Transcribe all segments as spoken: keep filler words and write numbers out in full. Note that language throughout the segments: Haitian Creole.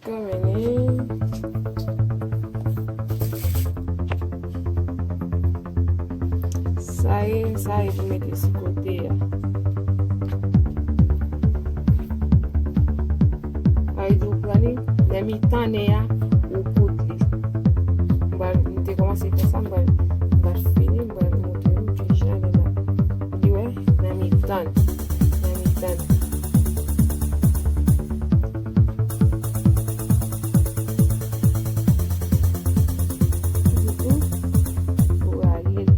Kanmenm. Sa e, sa e pou mete sou kote a. Sa e di ou pran li, nan mitan nen a, ou koud li. M pral, m te kòmanse fè sa, m pral, m pral fini, m pral montre nou ki jan li la. Li wè, nan mitan, nan mitan. Pou rale l. Pou rale l.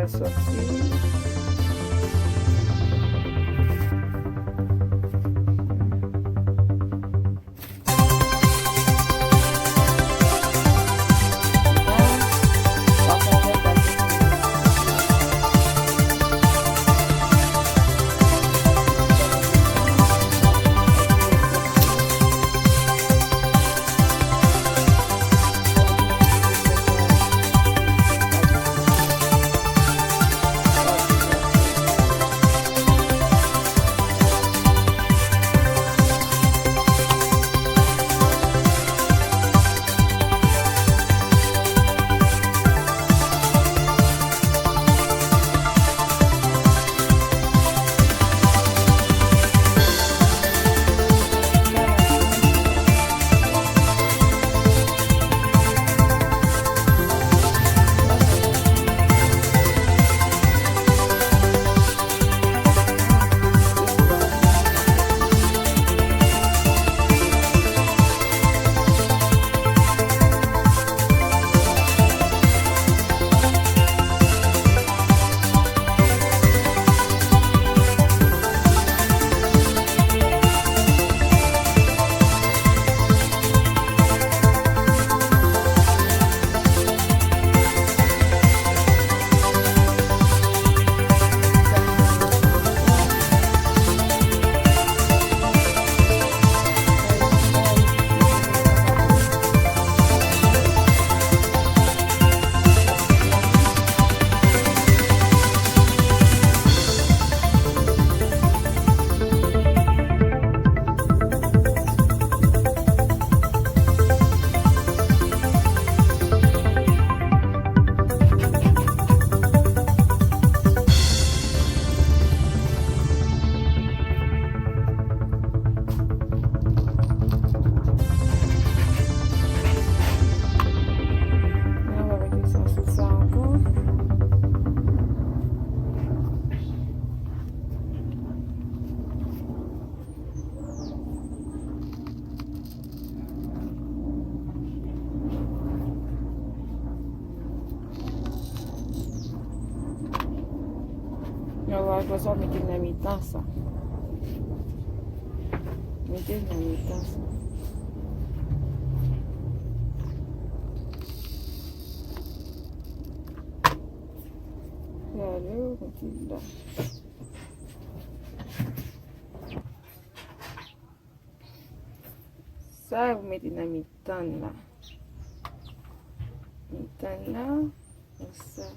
Sòti. Mwen va mete sa sou sa ankò. Yo, apre sa, w mete l nan mitan sa. Mete l nan mitan sa. Gade, w mete l la. Sa, w mete nan mitan la. Mitan la, konsa.